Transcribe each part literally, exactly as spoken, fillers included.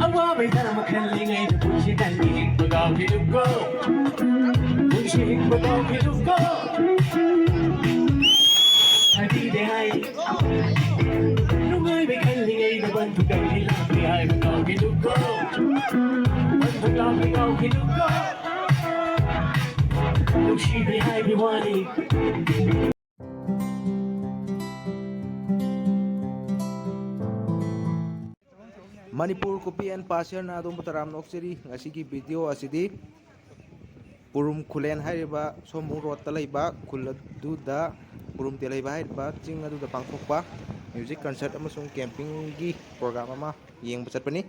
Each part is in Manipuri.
ꯑꯋꯥꯕꯩ ꯙꯔꯃ ꯈꯜꯂꯤꯉꯩꯗ ꯄꯨꯟꯁꯤ ꯇꯪꯒꯤ ꯍꯤꯡꯕ ꯀꯥꯎꯈꯤꯅꯨꯀꯣ꯫ ꯄꯨꯟꯁꯤ ꯍꯤꯡꯕ ꯀꯥꯎꯈꯤꯅꯨꯀꯣ꯫ ꯍꯥꯏꯕꯤꯗꯦ ꯍꯥꯏ꯫ ꯅꯨꯡꯉꯥꯏꯕꯩ ꯈꯜꯂꯤꯉꯩꯗ ꯄꯟꯊꯨꯡ ꯇꯪꯒꯤ ꯂꯥꯛꯂꯤ ꯍꯥꯏꯕ ꯀꯥꯎꯈꯤꯅꯨꯀꯣ꯫ ꯄꯟꯊꯨꯡ ꯂꯥꯛꯂꯤ ꯀꯥꯎꯈꯤꯅꯨꯀꯣ꯫ ꯅꯨꯡꯁꯤꯗꯦ ꯍꯥꯏꯕꯤ ꯋꯥꯅꯤ꯫ ꯃꯅꯤꯄꯨꯔ copy and pasteꯅ ꯑꯗꯣꯝꯕꯨ ꯇꯔꯥꯝꯅ ꯑꯣꯛꯆꯔꯤ꯫ ꯉꯁꯤꯒꯤ video ꯑꯁꯤꯗꯤ ꯄꯨꯔꯨꯝ ꯈꯨꯂꯦꯟ ꯍꯥꯏꯔꯤꯕ ꯁꯣꯝꯕꯨꯡ roadꯇ ꯂꯩꯕ ꯈꯨꯜ ꯑꯗꯨꯗ, ꯄꯨꯔꯨꯝ ꯇꯦꯂꯩꯕ ꯍꯥꯏꯔꯤꯕ ꯆꯤꯡ ꯑꯗꯨꯗ ꯄꯥꯡꯊꯣꯛꯄ music concert ꯑꯃꯁꯨꯡ campingꯒꯤ program ꯑꯃ ꯌꯦꯡꯕ ꯆꯠꯄꯅꯤ꯫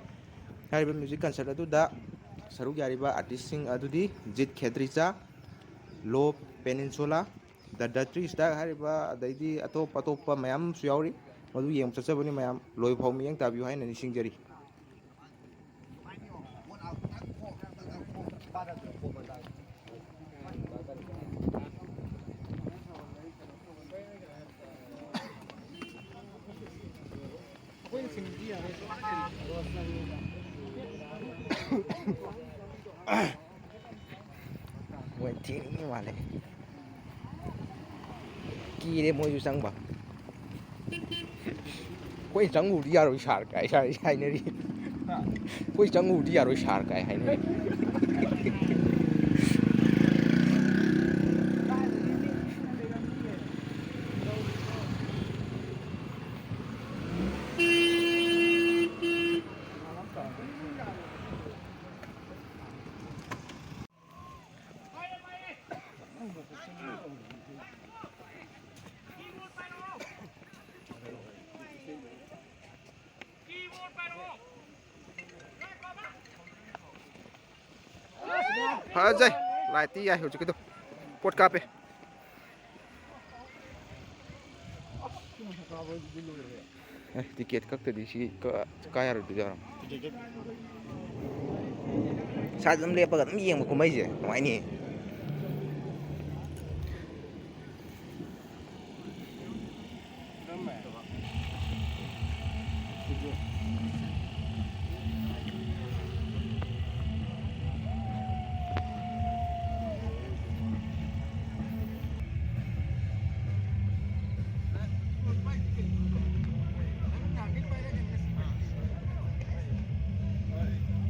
ꯍꯥꯏꯔꯤꯕ music concert ꯑꯗꯨꯗ ꯁꯔꯨꯛ ꯌꯥꯔꯤꯕ artistꯁꯤꯡ ꯑꯗꯨꯗꯤ ꯖꯤꯠ ꯈꯦꯇ꯭ꯔꯤꯆꯥ, ꯂꯣ ꯄꯦꯅꯤꯟꯁꯨꯂꯥ, ꯗ ꯗꯇ꯭ꯔꯤ ꯁ꯭ꯇꯥꯏꯜ ꯍꯥꯏꯔꯤꯕ, ꯑꯗꯩꯗꯤ ꯑꯇꯣꯞ ꯑꯇꯣꯞꯄ ꯃꯌꯥꯝ ꯑꯃꯁꯨ ꯌꯥꯎꯔꯤ꯫ ꯃꯗꯨ ꯌꯦꯡꯕ ꯆꯠꯆꯕꯅꯤ ꯃꯌꯥꯝ꯫ ꯂꯣꯏꯕ ꯐꯥꯎ ꯃꯤꯠꯌꯦꯡ ꯇꯥꯕꯤꯌꯨ ꯍꯥꯏꯅ ꯅꯤꯡꯁꯤꯡꯖꯔꯤ꯫ ꯃꯣꯏ ꯊꯦꯡꯉꯤ ꯃꯥꯜꯂꯦ꯫ ꯀꯤꯔꯦ ꯃꯣꯏꯁꯨ ꯆꯪꯕ꯫ ꯑꯩꯈꯣꯏ ꯆꯪꯉꯨꯕꯗꯤ ꯌꯥꯔꯣꯏ ꯁꯥꯔ ꯀꯥꯏ ꯁꯥꯔ ꯍꯥꯏꯅꯔꯤ꯫ ꯑꯩꯈꯣꯏ ꯆꯪꯉꯨꯕꯗꯤ ꯌꯥꯔꯣꯏ ꯁꯥꯔ ꯀꯥꯏ ꯍꯥꯏꯅꯔꯤ꯫ ꯐꯖꯩ꯫ ꯂꯥꯏꯠꯇꯤ ꯌꯥꯏ ꯍꯧꯖꯤꯛꯀꯤꯗꯣ꯫ ꯄꯣꯠ ꯀꯥꯞꯄꯦ꯫ ꯑꯦ, ꯇꯤꯀꯦꯠ ꯀꯛꯇꯗꯤ ꯁꯤ ꯀ-, ꯀꯥ ꯌꯥꯔꯣꯏꯗꯣꯏꯖꯥꯠꯔꯣ? ꯁ꯭ꯋꯥꯏꯗ ꯑꯗꯨꯝ ꯂꯦꯞꯄꯒ ꯑꯗꯨꯝ ꯌꯦꯡꯕ ꯀꯨꯝꯍꯩꯁꯦ ꯅꯨꯡꯉꯥꯏꯅꯤꯌꯦ꯫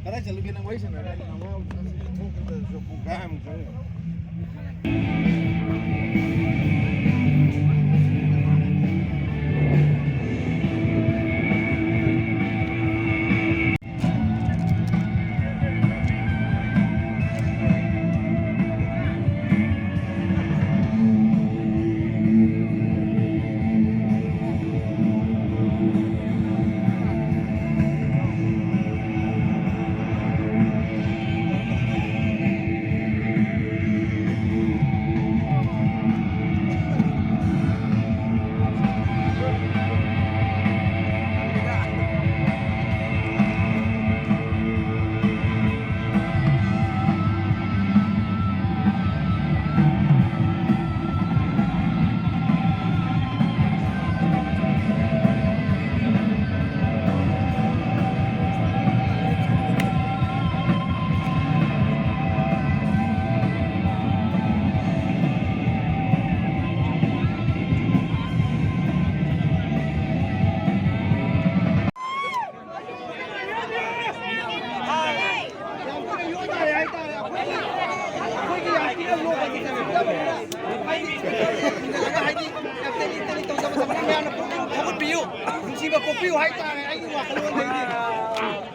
ꯀꯗꯥꯏ ꯆꯠꯂꯨꯒꯦ ꯅꯪ ꯋꯥꯔꯤ ꯁꯥꯟꯅꯔ? ꯊꯣꯛꯈꯤꯕꯗꯁꯨ ꯄꯨꯡꯈꯥꯏꯃꯨꯛ ꯆꯪꯉꯦ꯫ ꯍꯥꯏꯗꯤ ꯌꯥꯝ ꯇꯦꯛꯂꯤ ꯇꯦꯛꯂꯤ ꯇꯧꯗꯕ ꯊꯕꯛ ꯃꯌꯥꯝꯅ ꯄꯨꯛꯅꯤꯡ ꯊꯧꯒꯠꯄꯤꯌꯨ, ꯅꯨꯡꯁꯤꯕ ꯄꯣꯛꯄꯤꯌꯨ ꯍꯥꯏꯇꯥꯔꯦ꯫ ꯑꯩꯒꯤ ꯋꯥꯈꯜꯂꯣꯟꯗꯗꯤ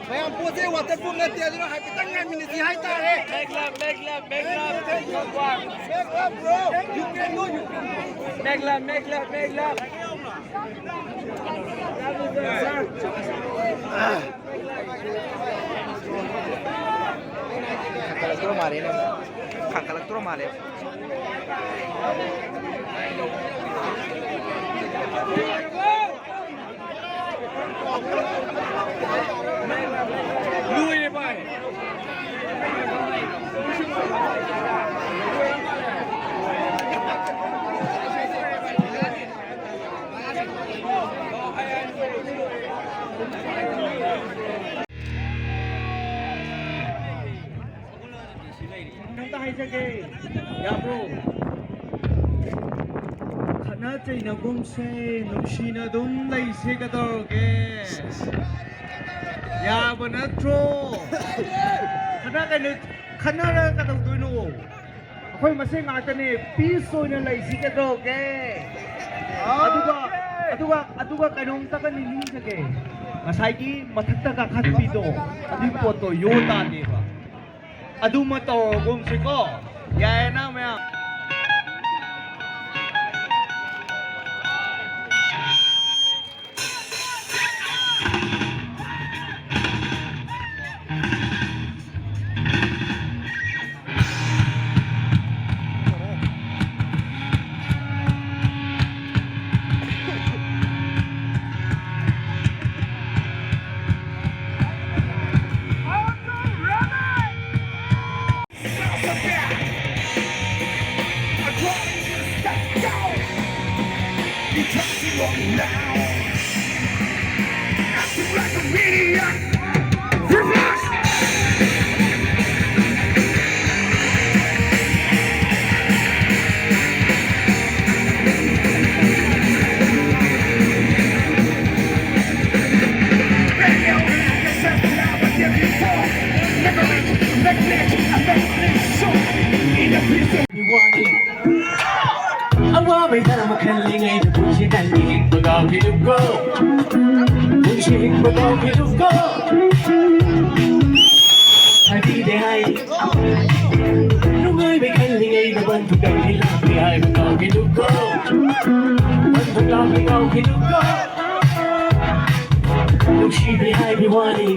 ꯃꯌꯥꯝ ꯄꯣꯠꯁꯦ ꯋꯥꯇꯔ ꯄ꯭ꯔꯨꯐ ꯅꯠꯇꯦ, ꯑꯗꯨꯅ ꯍꯥꯏꯐꯦꯠꯇꯪ ꯉꯥꯏꯃꯤꯟꯅꯁꯤ ꯍꯥꯏꯇꯥꯔꯦ꯫ Make love, make love, make love. Make love, bro. You can do, you can do. Make love, make love, make love. ꯈꯥꯡꯒꯠꯂꯛꯇ꯭ꯔꯣ ꯃꯥꯜꯂꯦꯅꯦ꯫ ꯈꯥꯡꯒꯠꯂꯛꯇ꯭ꯔꯣ ꯃꯥꯜꯂꯦ꯫ ꯂꯣꯏꯔꯦ ꯚꯥꯏ꯫ ꯑꯝꯇ ꯍꯥꯏꯖꯒꯦ, ꯌꯥꯕ꯭ꯔꯣ? ꯈꯠꯅ ꯆꯩꯅꯒꯨꯝꯁꯦ, ꯅꯨꯡꯁꯤꯅ ꯑꯗꯨꯝ ꯂꯩꯁꯦ, ꯀꯩꯗꯧꯔꯒꯦ? ꯌꯥꯕ ꯅꯠꯇ꯭ꯔꯣ? ꯈꯠꯅ ꯀꯩꯅꯣ, ꯈꯠꯅꯔꯒ ꯀꯩꯗꯧꯗꯣꯏꯅꯣ? ꯑꯩꯈꯣꯏ ꯃꯁꯦꯟ ꯉꯥꯛꯇꯅꯦ, ꯄꯤꯁ ꯑꯣꯏꯅ ꯂꯩꯁꯤ, ꯀꯩꯗꯧꯔꯒꯦ? ꯑꯗꯨꯒ, ꯑꯗꯨꯒ, ꯑꯗꯨꯒ ꯀꯩꯅꯣꯝꯇꯒ ꯅꯤꯡꯁꯤꯡꯖꯒꯦ, ꯉꯁꯥꯏꯒꯤ ꯃꯊꯛꯇ ꯀꯥꯈꯠꯄꯤꯗꯣ, ꯑꯗꯨꯒꯤ ꯄꯣꯠꯇꯣ ꯌꯣ ꯇꯥꯗꯦꯕ꯫ ꯑꯗꯨꯃ ꯇꯧꯔꯒꯨꯝꯁꯤꯀꯣ꯫ ꯌꯥꯏꯌꯦꯅ ꯃꯌꯥꯝ? ꯑꯋꯥꯕꯩ ꯙꯔꯃ ꯈꯜꯂꯤꯉꯩꯗ ꯄꯨꯟꯁꯤ ꯅꯪꯒꯤ ꯍꯤꯡꯕ ꯀꯥꯎꯈꯤꯅꯨꯀꯣ꯫ ꯄꯨꯟꯁꯤ ꯍꯤꯡꯕ ꯀꯥꯎꯈꯤꯅꯨꯀꯣ꯫ ꯐꯗꯤꯗꯦ ꯍꯥꯏ ꯅꯨꯡꯉꯥꯏꯕꯩ ꯈꯜꯂꯤꯉꯩꯗ ꯕꯟꯗꯨ ꯀꯩꯒꯤ ꯂꯥꯛꯇꯦ ꯍꯥꯏꯕ ꯀꯥꯎꯈꯤꯅꯨꯀꯣ꯫ ꯕꯟꯗꯨ ꯂꯥꯛꯄ ꯀꯥꯎꯈꯤꯅꯨꯀꯣ꯫ ꯅꯨꯡꯁꯤꯕꯤ ꯍꯥꯏꯕꯤ ꯋꯥꯅꯤ꯫